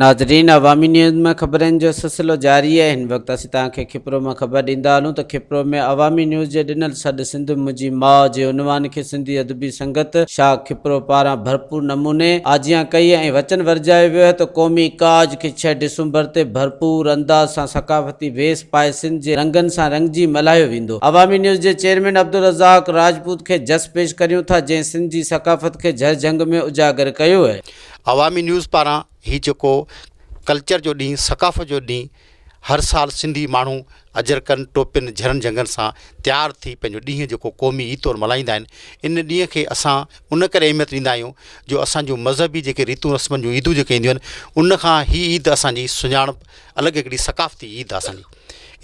ناظرين عوامي نيوز ۾ خبرن جو سلسلو جاري آهي هن وقت اسين توهان کي کپرو مان خبر ڏيندا هلون ته کپرو ۾ عوامي نيوز جي ڏنل سڏ سنڌ منهنجي ماء جي عنوان کي سنڌي ادبي سنگت شاخ کپرو پاران ڀرپور نموني آجيان ڪئي ۽ وچن ورجايو ويو آهي ته قومي ڪاڄ کي ڇهه ڊسمبر تي ڀرپور انداز سان ثقافتي ويس پائي سنڌ جي رنگن سان رڱجي ملهايو ويندو. عوامي نيوز جي چيئرمين عبدالرزاق راجپوت کي جس پيش ڪريون ٿا جنهن سنڌ جي ثقافت کي جهر جهنگ ۾ اجاگر ڪيو آهي. عوامي نيوز پاران هي جيڪو ڪلچر جو ڏينهن ثقافت جو ڏينهن هر سال سنڌي ماڻهو اجرڪن، ٽوپين، جهرن جهنگن سان تيار ٿي پنهنجو ڏينهن جيڪو قومي عيد طور ملهائيندا آهن ان ڏينهن کي اسان ان ڪري اهميت ڏيندا آهيون جو اسان جون مذهبي جيڪي ريتون رسمن جون عيدون جيڪي اينديون آهن ان کان هي عيد اسان جي سڃاڻپ الڳ هڪڙي ثقافتي عيد آهي اسان جي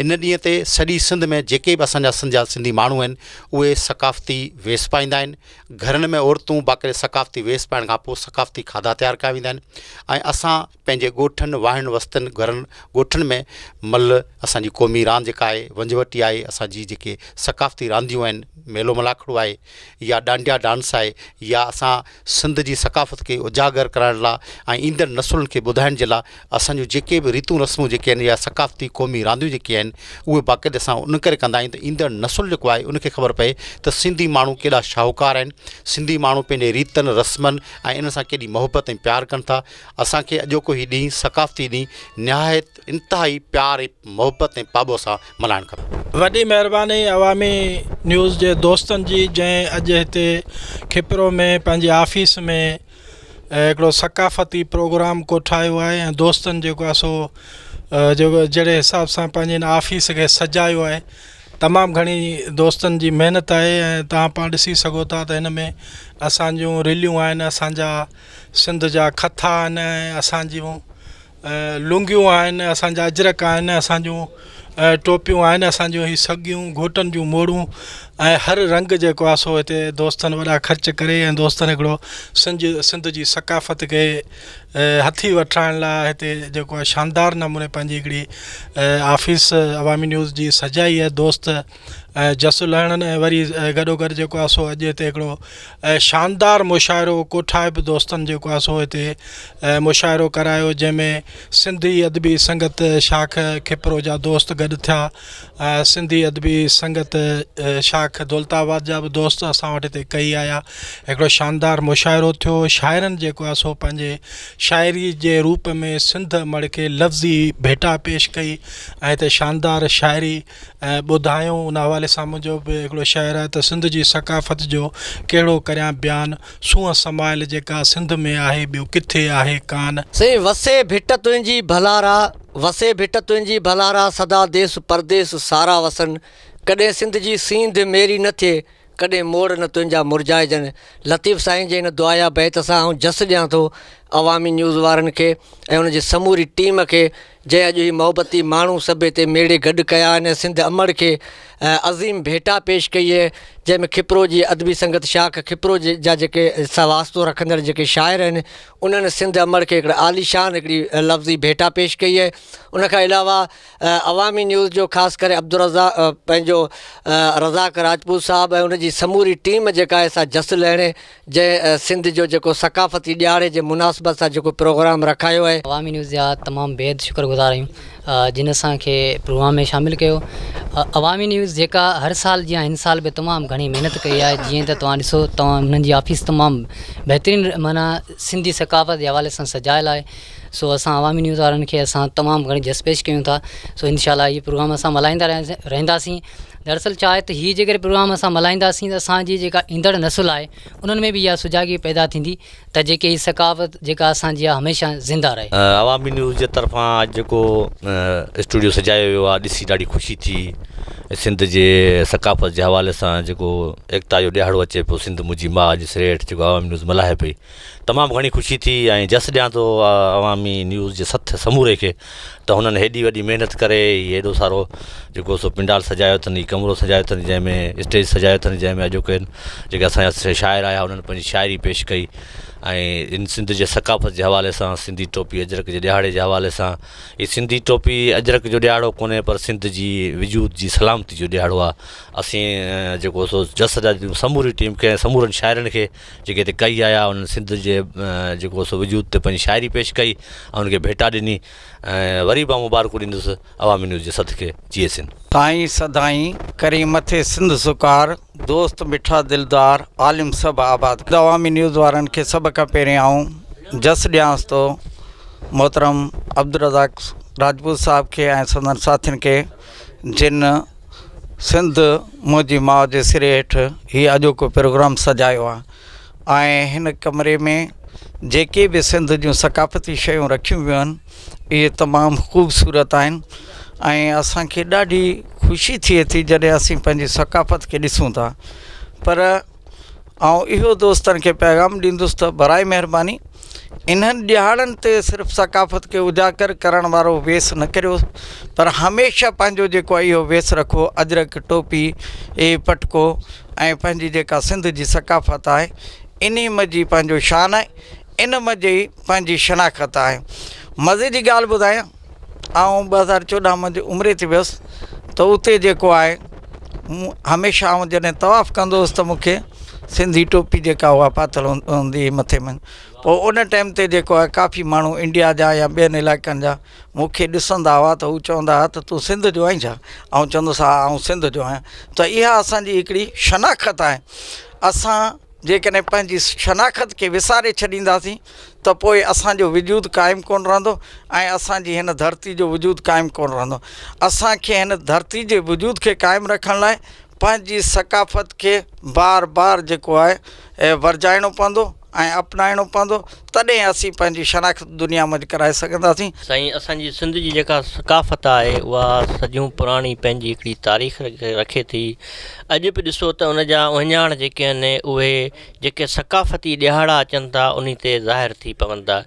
ان ڏينهن تي سڄي سنڌ ۾ جيڪي به اسان جا سنڌ جا سنڌي ماڻهو آهن اهي ثقافتي ويس پائيندا آهن گهرن ۾ عورتون باقاعدي ثقافتي ويس پائڻ کان پوء ثقافتي کاڌا تيار ڪيا ويندا آهن ۽ اسان پنهنجي ڳوٺن، واهڻ وستين، گهرن، ڳوٺن ۾ ملهه اسان جي قومي راند جيڪا آهي، ونجهه وٽي آهي، اسان جي جيڪي ثقافتي رانديون آهن، ميلو ملاکڙو آهي يا ڏانڊيا ڊانس آهي يا اسان سنڌ جي ثقافت کي اجاگر ڪرڻ لا ۽ ايندڙ نسلن کي ٻڌائڻ جي لا اسان جون جيڪي به ريتون رسمون جيڪي آهن يا ثقافتي قومي رانديون جيڪي آهن اهي باقاعدي اسان ان ڪري ڪندا آهيون ته ايندڙ نسل جيڪو آهي ان کي خبر پئي ته سنڌي ماڻهو ڪيڏا شاهوڪار آهن، سنڌي ماڻهو پنهنجي ريتن رسمن ۽ انهن سان ڪيڏي محبت ۽ پيار ڪن ٿا. اسان کي اڄوڪو هي ڏينهن ثقافتي ڏينهن نهايت انتهائي پيار ۽ محبت ۽ پاٻوهه سان ملهائڻ کپي. وڏي مهرباني عوامي نيوز جي دوستن جي جنهن اڄ هتي کپرو ۾ پنهنجي آفيس ۾ هڪڙو ثقافتي پروگرام ڪوٺايو آهي ۽ دوستن جيڪو آهي سو جيڪو جهڙي حساب سان پنهنجي هن آفيس کي سجايو آهي تمام گهڻي دوستن جي محنت آهي ۽ توهان پاڻ ڏسي سگهو ٿا ته هن ۾ اسان جون ريليون آهن اسان جا سنڌ جا کٿا آهن ۽ اسان جون لنگيون آهن اسان جا اجرڪ آهن اسان جون ٽوپيون آهن اسان جون هي سڳيون گهوٽن جون موڙون ۽ هر رنگ جيڪو آهي سو هتي دوستن وڏا خرچ ڪري ۽ دوستن هڪڙو سنج سنڌ جي ثقافت کي هٿي وٺرائڻ لاء هتي جيڪو آهي شاندار نموني پنهنجي هڪڙي آفيس عوامي نيوز جي سجائي آهي دوست ۽ جس لهڻن ۽ وري گڏو گڏ جيڪو آهي سو اڄ هتي هڪڙو شاندار مشاعرو ڪوٺائي به دوستن جيڪو آهي سو هتي مشاعرو ڪرايو جنهن ۾ سنڌي ادبي سنگت شاخ کپرو جا دوست گڏ ٿيا سنڌي ادبي سنگت شاخ دولت آباد جا به دوست اسان وٽ هتي ڪهي آيا هڪڙو شاندار مشاعرو ٿيو شاعرن جيڪو آهي سو پنهنجي شاعري جي روپ ۾ سنڌ امڙ کي لفظي ڀيٽا پيش ڪئي ۽ هتي شاندار شاعري ۽ ٻڌايو ان حوالي سان منهنجو به هڪڙو شعر آهي ته سنڌ جي ثقافت جو ڪهڙو ڪريان بيان سونهن سمايل جيڪا سنڌ ۾ آهي ٻيو ڪٿي آهي ڪان. سائين وسي ڀٽ تنهنجي ڀلارا وسي ڀٽ تنهنجي ڀلارا سدا ديس پرديس سارا وسن ڪڏهن سنڌ جي سينڌ ميري نه ٿئي ڪڏهن موڙ نه تنهنجا مرجهائجن. لطيف سائين جي هن دعايا بيت سان آئون جس ڏيان ٿو عوامي نيوز وارن کي ۽ ان جي سموري ٽيم کي جنهن اڄ هي محبتي ماڻهو سڀ هتي ميڙي گڏ ڪيا آهن ۽ سنڌ امڙ کي عظيم ڀيٽا پيش ڪئي اهي جنهن ۾ کپرو جي ادبي سنگت شاخ کپرو جا جيڪي سان واسطو رکندڙ جيڪي شاعر آهن انهن سنڌ امڙ کي هڪڙي عاليشان هڪڙي لفظي ڀيٽا پيش ڪئي اهي ان کان علاوه عوامي نيوز جو خاص ڪري عبدالرزاق پنهنجو رزاق راجپوت صاحب ۽ ان جي سموري ٽيم جيڪا آهي سا جس لهڻي جنهن سنڌ جو جيڪو ثقافتي ڏهاڙي جي مناسبت سان جيڪو پروگرام رکايو آهي. عوامي نيوز جا تمام بيحد شڪر گذار آهيون جن اسان کي پروگرام ۾ شامل ڪيو عوامي نيوز جيڪا هر سال جيان هن سال به تمام گهڻي محنت ڪئي آهي جيئن ته توهان ڏسو توهان انهن جي آفيس تمام بهترين معنيٰ سنڌي ثقافت جي حوالي سان سجايل آهي سو اسان عوامي نيوز وارن کي اسان تمام گهڻي جس پيش ڪيون ٿا سو انشاء الله هي پروگرام اسان ملهائيندا رهنداسين دراصل ڇا آهي ته هي جيڪڏهن پروگرام اسان ملهائينداسين ته اسان جي جيڪا ايندڙ نسل آهي انهن ۾ به اها سجاڳي پيدا ٿيندي ته جيڪي هي ثقافت جيڪا اسان جي آهي هميشه زنده رهي. عوامي نيوز جي طرفان اڄ جيڪو اسٽوڊيو سجايو ويو آهي ڏسي ڏاڍي خوشي ٿي سنڌ جي ثقافت جي حوالي سان جيڪو ايڪتا جو ڏهاڙو اچي پيو سنڌ منهنجي ماء جي سريٺ جيڪو عوامي نيوز ملهائي پئي تمام گهڻي خوشي ٿي ۽ جس ڏيان ٿو عوامي نيوز جي سٿ سموري کي ته هنن هيڏي وڏي محنت ڪري هي هيڏو سارو جيڪو سو پنڊال سجايو اٿن هي ڪمرو سجايو اٿن جنهن ۾ اسٽيج سجايو اٿن جنهن ۾ اڄوڪي جيڪي اسان جا شاعر آيا انهن پنهنجي شاعري پيش ڪئي ۽ ان سنڌ جي ثقافت جي حوالي سان سنڌي ٽوپي اجرڪ جي ڏهاڙي جي حوالي سان هي سنڌي ٽوپي اجرڪ جو ڏهاڙو ڪونهي پر سنڌ جي وجود جي سلامتي جو ڏهاڙو آهي. اسين جيڪو سو جس ٿا ڏيون سموري ٽيم کي ۽ سمورن شاعرن کي جيڪي هتي ڪهي آيا انهن سنڌ جي جيڪو سو وجود تي پنهنجي شاعري پيش ڪئي ۽ انهن کي ڀيٽا ڏني ۽ وري به آئون مبارڪون ڏيندس عوامي نيوز جي سٿ کي جيئي سنڌ. سائين سدائين ڪرين مٿي سنڌ سڪار، دوست مٺا دلدار، عالم سڀ آباد. عوامي نيوز وارن کي سڀ کان پهرين آئون جس ڏيانس ٿو محترم عبدالرزاق راجپوت صاحب کي ۽ سندن ساٿين کي جن سنڌ منهنجي ماء جي سري هيٺ هي اڄوڪو پروگرام سجايو آهي ۽ هن ڪمري ۾ جيڪي به سنڌ جون ثقافتي شيون رکيون ويون آهن اهي تمام خوبصورت آهن ۽ اسان کي ڏاڍي خوشي ٿئي ٿي جڏهن اسين پنهنجي ثقافت کي ڏسون ٿا پر آئون اهو دوستن کي پيغام ڏيندس ته برائي مهرباني انهن ڏهاڙن تي صرف ثقافت کي اجاگر ڪرڻ وارو ويس نه ڪريو پر هميشه پنهنجو جيڪو آهي اهو ويس رکو اجرڪ ٽوپي ۽ پٽڪو ۽ پنهنجي جيڪا سنڌ جي ثقافت آهي انهي منجهه ئي پنهنجو شان آهي ان منجهه ئي پنهنجي شناخت آهي مزي جي ڳالهه ٻڌايان آئون 2014 منجهه عمري تي ويس ته اتي جيڪو آهي مون هميشه آئون جڏهن طواف ڪندو هوس ته مون کي سنڌي ٽوپي جيڪا اها پاتل هوندي هئي مٿي ۾ پوء ان ٽائيم تي جيڪو آهي ڪافي ماڻهو انڊيا جا يا ٻين علائقن جا مون کي ڏسندا هئا ته هو چوندا هئا ته تون سنڌ جو آهين ڇا؟ آئون چوندو هوس ها آئون سنڌ جو آهيان ته اها اسان جي هڪڙي شناخت آهي اسان جيڪڏهن پنهنجي شناخت کي وساري ڇڏينداسين ته پوء اسان جو وجود قائم ڪونه رهندو ۽ اسان جي هن ڌرتي جو وجود قائم ڪونه رهندو. اسان کي هن ڌرتي جي وجود کي قائم رکڻ لاء پنهنجي ثقافت کي بار بار جيڪو آهي ورجائڻو پوندو ۽ اپنائڻو پوندو تڏهن اسين پنهنجي شناخت دنيا منجهه ڪرائي سگهنداسين. سائين اسان جي سنڌ جي جيڪا ثقافت آهي اها صديون پراڻي پنهنجي هڪڙي تاريخ رکي ٿي اڄ به ڏسو ته ان جا اهڃاڻ جيڪي آهن اهي جيڪي ثقافتي ڏهاڙا اچن ٿا انهي تي ظاهر ٿي پون ٿا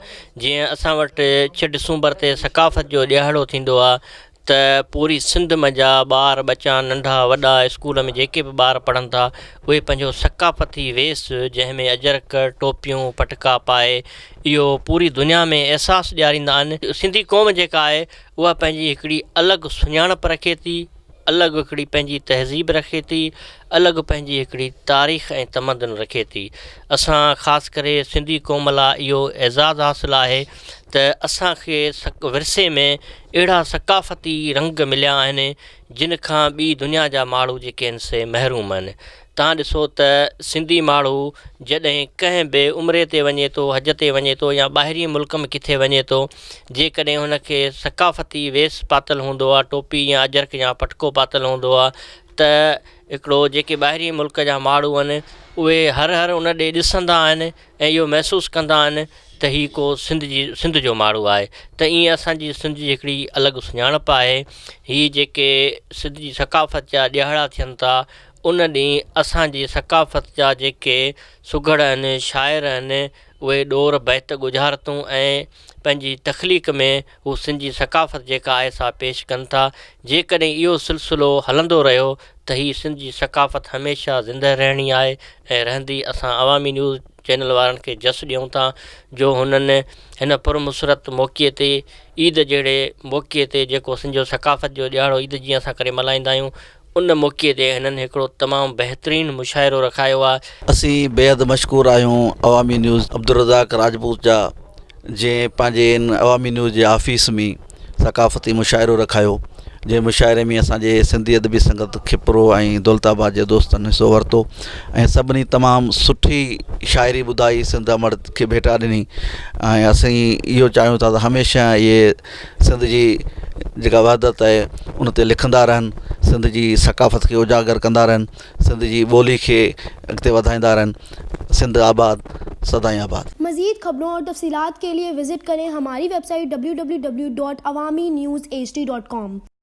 جيئن اسان وٽ ڇهه ڊسمبر تي ثقافت جو ڏهاڙو ٿيندو آهي ته پوري سنڌ منجها ٻار ٻچا ننڍا وڏا اسڪول ۾ جيڪي به ٻار پڙهن ٿا اهي پنهنجو ثقافتي ويس جنهن ۾ اجرڪ ٽوپيون پٽڪا پائي اهو پوري دنيا ۾ احساس ڏياريندا آهن سنڌي قوم جيڪا آهي اها پنهنجي هڪڙي الڳ سڃاڻپ رکي ٿي الڳ هڪڙي پنهنجي تهذيب رکي ٿي، الڳ پنهنجي هڪڙي تاريخ ۽ تمدن رکي ٿي. اسان خاص ڪري سنڌي قوم لاء اهو اعزاز حاصل آهي ته اسان کي ورثي ۾ اهڙا ثقافتي رنگ مليا آهن جن کان ٻي دنيا جا ماڻهو جيڪي آهن سي محروم آهن. تان ڏسو ته سنڌي ماڻهو جڏهن ڪنهن به عمري تي وڃي ٿو، حج تي وڃي ٿو يا ٻاهرين ملڪ ۾ ڪٿي وڃي ٿو، جيڪڏهن هن کي ثقافتي ويس پاتل هوندو آهي، ٽوپي يا اجرڪ يا پٽڪو پاتل هوندو آهي ته هڪڙو جيڪي ٻاهرين ملڪ جا ماڻهو آهن اهي هر هر ان ڏي ڏسندا آهن ۽ اهو محسوس ڪندا آهن ته هي ڪو سنڌ جي سنڌ جو ماڻهو آهي ته ائين اسان جي سنڌ جي هڪڙي الڳ سڃاڻپ آهي هي جيڪي سنڌ جي ثقافت جا ڏهاڙا ٿين ٿا ان ڏينهن اسان جي ثقافت جا جيڪي سگهڙ آهن، شاعر آهن، اهي ڏور، بيت، ڳجهارتون ۽ پنهنجي تخليق ۾ هو سنڌ جي ثقافت جيڪا آهي سا پيش ڪن ٿا. جيڪڏهن اهو سلسلو هلندو رهيو ته هي سنڌ جي ثقافت هميشه زنده رهڻي آهي ۽ رهندي. اسان عوامي نيوز چينل وارن کي جس ڏيون ٿا جو هنن هن پرمسرت موقعي تي عيد جهڙي موقعي تي جيڪو سنڌ جو ثقافت جو ڏهاڙو عيد جيئن اسان ڪري ملهائيندا آهيون ان موقعي تي هنن هڪڙو تمام بهترين مشاعرو رکايو آهي. اسين بيحد مشڪور آهيون عوامي نيوز عبدالرزاق راجپوت جا جنهن پنهنجي ان عوامي نيوز جي آفيس ۾ ثقافتي مشاعرو رکايو جنهن مشاعري ۾ اسان جي سنڌي ادبي سنگت کپرو ۽ دولت آباد جي دوستن حصو ورتو ۽ سڀني تمام سٺي شاعري ٻڌائي سنڌ امڙ کي ڀيٽا ڏني ۽ اسين اهو چاهيون ٿا ته هميشه اهي سنڌ جي جيڪا وحدت آهي ان تي لکندا رهن سنڌ جي ثقافت کي اجاگر ڪندا رهن سنڌ جي ٻولي کي اڳتي وڌائيندا رهن سنڌ آباد سدائين آباد. مزيد خبرون اور تفصيلات کے لئے وزٹ کریں ہماری ویب سائٹ www.awamiNewsHD.com.